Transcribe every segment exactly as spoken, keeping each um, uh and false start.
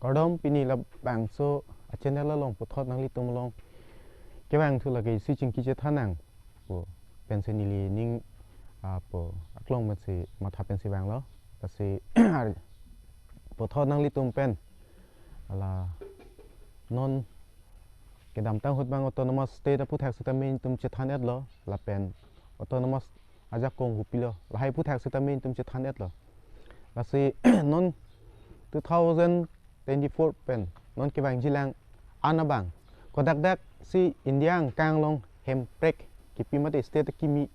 Kardom, pini labangso a channel along puthot nanglitum along kevang thu lake isi chingki chethan nang pu pensi neli ning, ah, pu aklong pensi matha pensi vanglo. Lasi puthot nanglitum pen hala non kedamtang ahut abang autonomous state aphuthak sitame nelitum chethan-etlo, lapen autonomous ajakong kopilo, lahai aphuthak sitame nelitum chethan-etlo. Lasi non two thousand twenty-four pen non kevangjilang an abang kodak dak si India angkang along hemprek kipi mate state kimi,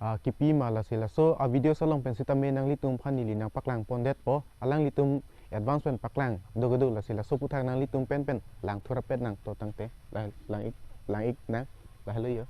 ah, kipi ma, lasi laso a video along pen sitame nanglitum aphan neli nangpaklang pondetpo, alanglitum advance pen paklang do kedo, lasi laso aphuthak nanglitum pen pen lang thurapet nang to tangte, lang, lang-ik, lang-ik nang, lahelo yo.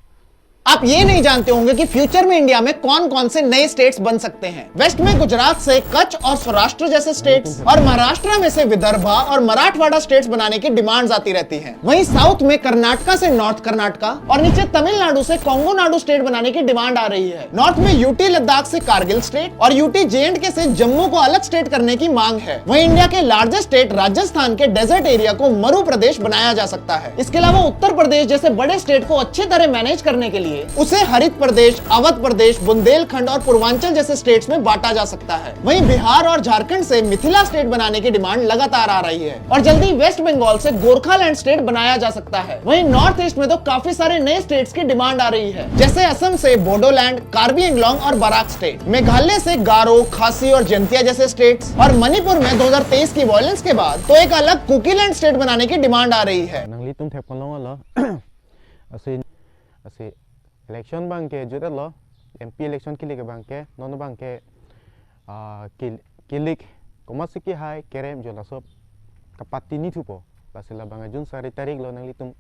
आप ये नहीं जानते होंगे कि फ्यूचर में इंडिया में कौन कौन से नए स्टेट्स बन सकते हैं। वेस्ट में गुजरात से कच्छ और सौराष्ट्र जैसे स्टेट्स, और महाराष्ट्र में से विदर्भा और मराठवाड़ा स्टेट्स बनाने की डिमांड्स आती रहती हैं। वहीं साउथ में कर्नाटका से नॉर्थ कर्नाटका और नीचे तमिलनाडु से कोंगोनाडु स्टेट बनाने की डिमांड आ रही है। नॉर्थ में यूटी लद्दाख से कारगिल स्टेट और यूटी जेएंडके से जम्मू को अलग स्टेट करने की मांग है। वहीं इंडिया के लार्जेस्ट स्टेट राजस्थान के डेजर्ट एरिया को मरु प्रदेश बनाया जा सकता है। इसके अलावा उत्तर प्रदेश जैसे बड़े स्टेट को अच्छी तरह मैनेज करने के लिए उसे हरित प्रदेश, अवध प्रदेश, बुंदेलखंड और पूर्वांचल जैसे स्टेट्स में बांटा जा सकता है। वहीं बिहार और झारखंड से मिथिला स्टेट बनाने की डिमांड लगातार आ रही है और जल्दी वेस्ट बंगाल से गोरखालैंड स्टेट बनाया जा सकता है। वहीं नॉर्थ ईस्ट में तो काफी सारे नए स्टेट्स की डिमांड आ रही है, जैसे असम से बोडोलैंड, कार्बी एंगलोंग और बराक स्टेट, मेघालय से गारो, खासी और जैंतिया जैसे स्टेट्स, और मणिपुर में दो हज़ार तेईस की वायलेंस के बाद तो एक अलग कुकीलैंड स्टेट बनाने की डिमांड आ रही है। Nanglitum thekponlonglo. Lasi, lasi election abangke jutlo, M P election kilik abangke, non abangke, ah, kil-, kilik komatsi kehai kerem jo laso kapatini thupo. Lasi labang June sari tarik lo, nanglitum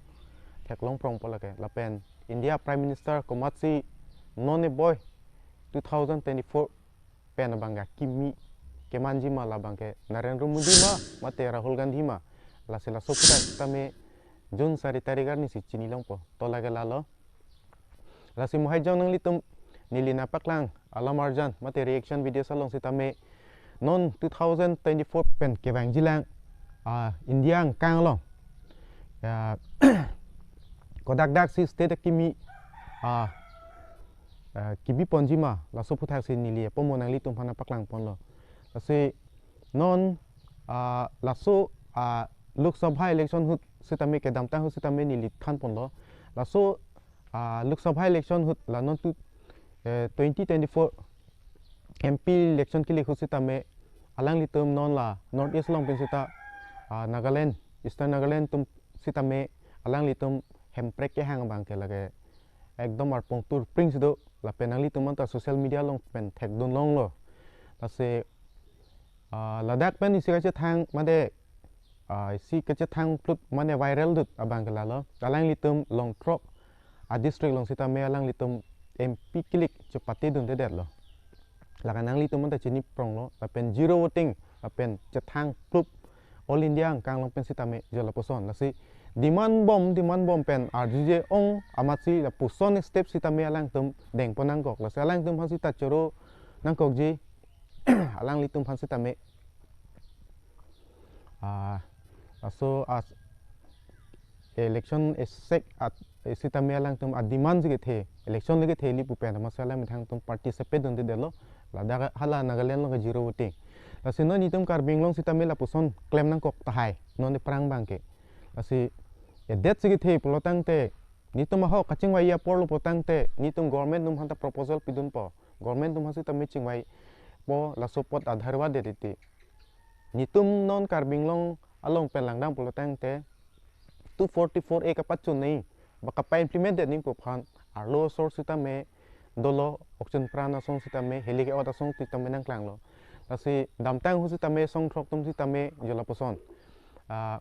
theklong prongpo lake. Lapen India Prime Minister komatsi non e boi two thousand twenty-four pen abangke kimi kemanji ma, labangke Narendra Modi ma mate Rahul Gandhi ma, lasi laso aphuthak sitame June sari tarik arnisi chinilongpo. To lake lalo. Lasi mohai jong nanglitum neli nangpaklang alam arjan mate reaction video along sitame non two thousand twenty-four pen kevangjilang, ah, India angkang along, ya, kodak dak si state kimi, ah, ah, kipi ponji ma, laso aphuthak si neli apomo nanglitum aphan nangpaklang ponlo. Lasi non, ah, laso, ah, Lok Sabha election ahut sitame, kedamtang ahut sitame neli than ponlo. Laso, ah, Lok Sabha election ahut la non tu, eh, twenty twenty-four M P election kilik ahut sitame alanglitum non la North East along pen sita, ah, Nagaland, Eastern Nagaland atum sitame alanglitum hemprek kehang abangke lake ekdom arpong turpring si do, lapen nanglitum anta social media along pen thekdunlonglo. Lasi, ah, ladak pen isi kachethang mate, ah, isi kachethang plut mane viral dut abangke lalo. Alanglitum Longthrok a district along sitame alanglitum M P kilik chepatedundedetlo. Lake nanglitum anta chini pronglo, lapen zero voting, lapen chethang plut All India angkang along pen sitame jo lapuson. Lasi demand bom, demand bom pen arjuje ong amatsi lapuson step sitame alangtum dengpon nangkok. Lasi alangtum aphan sita choro nangkokji, alanglitum aphan sitame, ah, laso as election esek at, eh, sitame alangtum a demand si kethe, election le kethe li pu pen amatsi alang methang atum participate dundedetlo. Ladak hala Nagaland along ke zero voting. Lasi non netum Karbi Anglong sitame lapuson klem nangkok tahai non aphrang abangke. Lasi edet si kethe pulo tangte, netum ahok kachingvai apor lo pulo tangte, netum government atum aphanta proposal pidunpo. Government atum aphan sitame chingvaipo, laso apot adharva det titi. Netum non Karbi Anglong along pen langdam pulo tangte two forty-four A kapachun nei, ba kapa-implement det nangji pu aphan arlo asor sitame dolo, Okchun Pran asong sitame, Helike Ot asong sitame nangklanglo. Lasi damtang ahut sitame songthrok atum sitame jo lapuson, ah,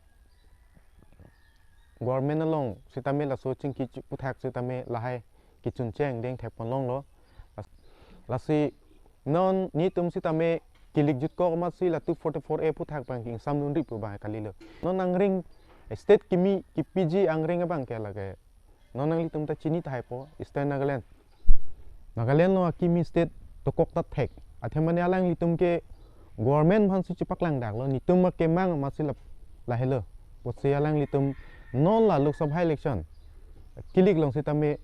government along sitame laso chingki chu-, aphuthak sitame lahai kechun cheng deng thekponlonglo. Las-, lasi non netum sitame kilik jutkok amatsi la two forty-four A aphuthak abang ingsamdunri pu abang kalilo. Non angring, eh, state kimi kipiji angring abangke lake non nanglitum ta chini tahaipo, Eastern Nagaland. Nagaland along akimi state dokok ta thek. Athe mane alanglitum ke government aphansi chepaklang daklo, netum akemang amatsi la Lahelo, pusi alanglitum non la Lok Sabha election kilik along sitame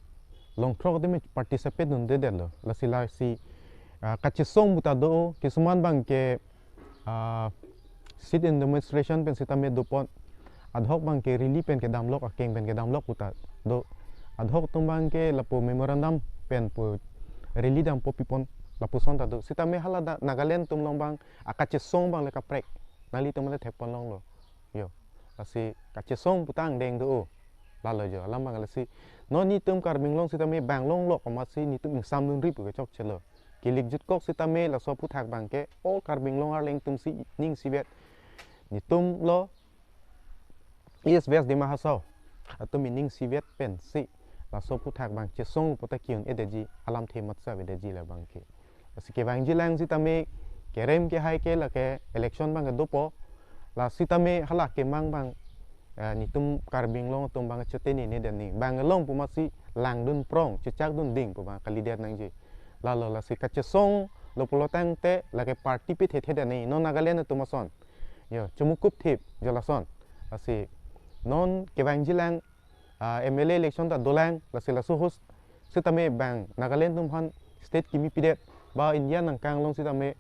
longthrok tame participate dundedetlo. Lasi lasi, ah, kachesong puta do, kisuman abangke, ah, sit-in demonstration pen sitame dopon, adhok abangke rally pen kedamlok, akeng pen kedamlok puta do. Adhok atum abangke lapu memorandum pen pu rally dampo pipon lapuson ta do. Sitame hala dak Nagaland atum along abang akachesong abang le kaprek nanglitum le thekpon longlo. Yo, lasi kachesong puta angdeng do. Lalo jo, alam abang lasi. Non netum Karbi Anglong sitame bang longlok amatsi netum ingsamdunri pu kechokchelo. Kilik jutkok sitame laso aphuthak abangke all Karbi Anglong arleng atumsi ning isivet. Netumlo East West Dima Hasao atum ning isivet pensi laso aphuthak abang chesong puta ki-un-edetji, alamthe matsa avedetji labangke. Lasi kevangjilang sitame kerem kehai ke lake election abangke dopo. La sitame hala kemang abang, eh, netum Karbi Anglong atum abang chete ne ne dan ni. Bang along pu amatsi langdun prong, chechakdun ding pu abang kalidet nangji. Lalo lasi kachesong lo pulo tangte lake party pithe the dan ni. Non Nagaland atum ason. Yo, chomukupthip jo lason. Lasi non kevangjilang, ah, M L A election ta dolang, lasi laso ahut sitame bang Nagaland atum aphan state kimi pidet, ba India nangkang along sitame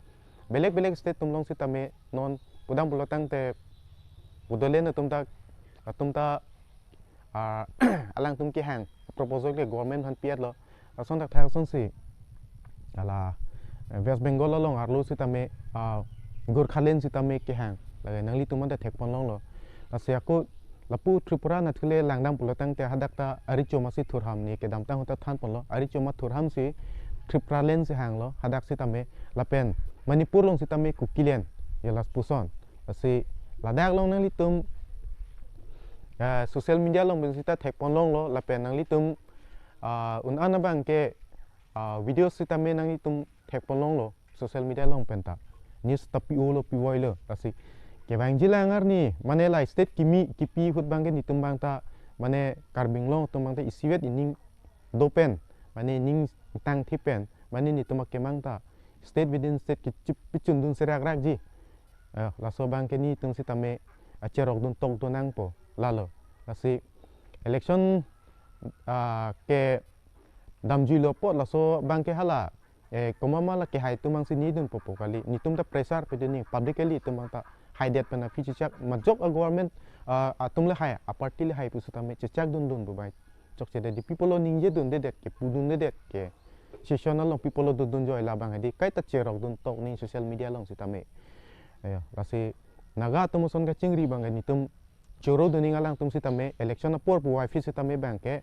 belek belek state atum along sitame non pudam pulo tangte Bodoland atum ta, atum ta, ah, alangtum kehang proposal ke government aphan pi-etlo. Lason thakthak asonsi hala, eh, West Bengal along arlo sitame, ah, Gorkhaland sitame kehang. Lake nanglitum anta thekpon longlo. Lasi ako lapu Tripura anatthu le langdam pulo tangte hadak ta arecho amatsi thurham ni kedamtang ahut ta thanponlo. Arecho amat thurhamsi Tripuraland si hanglo hadak sitame, lapen Manipur along sitame Kukiland, ya lapuson. Lasi ladak along nanglitum, eh, social media along pen sita thekpon longlo, lapen nanglitum, ah, un-an abangke, ah, video sitame nanglitum thekpon longlo social media along penta. News ta pi-olo pivoilo, lasi kevangjilang arni mane la state kimi kipi ahut abangke netum abang ta mane Karbi Anglong atum abang ta isivet ining dopen, mane ining tangthip pen, mane netum akemang ta state within state kichip pichundun serak rakji. Eh, laso abangke netum sitame acherokdun tokdun nangpo lalo. Lasi election, ah, kedamjuilo apot laso abangke hala, eh, komat ma la kehai atum abangsi nidunpo pu kali. Netum ta pressure pedun ni, public kali atum abang ta haidet pen aphi chechak majok a government, ah, atum le hai, a party le hai pu sitame chechakdundun pu bai chokchedetji. People lo ningjedundedet ke, pudundedet ke, session along people lo dundun joi labang hedi, kaita cherokdun tok ni social media along sitame. Ayo, lasi Naga atum ason kachingri abangke netum choro duning alangtum sitame, election apor pu waifi sitame abangke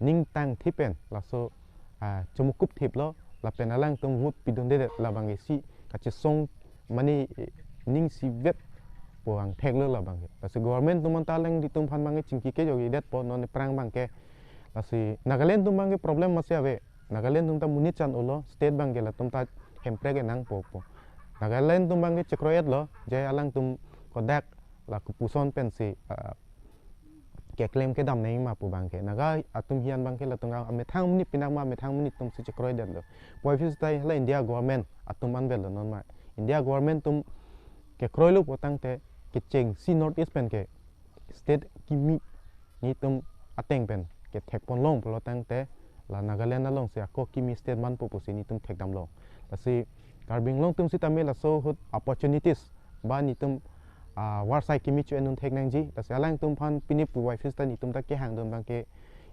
ning tangthip pen laso, ah, chomukupthiplo, lapen alangtum vote pidundedet labangke si kachesong mane, eh, ning isivet pu angtheklo labangke. Lasi government atum anta alanglitum aphan abangke chingki kejokjedetpo non aphrang abangke. Lasi Nagaland atum abangke problem masi ave. Nagaland atum ta monit chan-olo, state abangke latum ta hemprek enangpo pu. Nagaland atum abangke chekroi-etlo, jai alangtum kodak la kopuson pensi, ah, keklem kedam nangji ma pu abangke. Naga atum hian abangke latum amethang monit pinak ma, amethang monit atumsi chekroidetlo. Puvoiphit ta hala India government atum anvetlo non ma. India government atum kekroilo pulo tangte kechengsi North East pen ke state kimi netum ateng pen kethekpon long pulo tangte la Nagaland alongsi ako kimi state manpo pusi netum thekdamlong. Lasi Karbi Anglong atum sitame laso ahut opportunities ba netum, ah, war sai kimi cho-endun thek nangji. Lasi alangtum aphan pini puvoiphit ta netum ta kehangdun abangke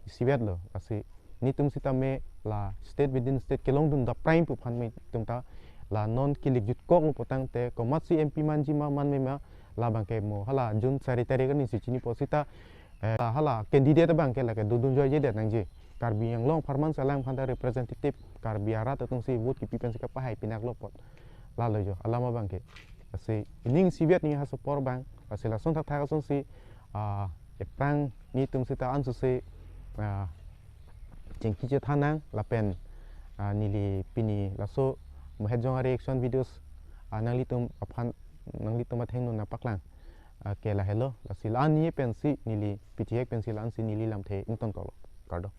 isivetlo. Lasi netum sitame la state within state kelongdun dapprang pu aphan netum ta la non kilik jutkoklo pulo tangte komatsi M P manji ma manme ma labangke mo hala June sari tarik arnisi chinipo sita, eh, hala candidate abangke lake dodun joijedet nangji. Karbi Anglong apharman si alang aphanta representative Karbi arat atumsi vote kipi pensi kapahai pinaklo apot. Lalo jo, alam abangke. Lasi ining isivet ni ha apor abang, lasi lason thakthak asonsi, ah, aphrang netum sita ansose, ah, chingki chethan nang, lapen, ah, neli pini laso Mohejong a-reaction videos, ah, nanglitum aphan, nanglitum athengno nangpaklang, ah, ke lahelo, lasi la-an ni pensi neli, P T H pensi la-ansi neli lamthe ingtonkoklo. Kardom.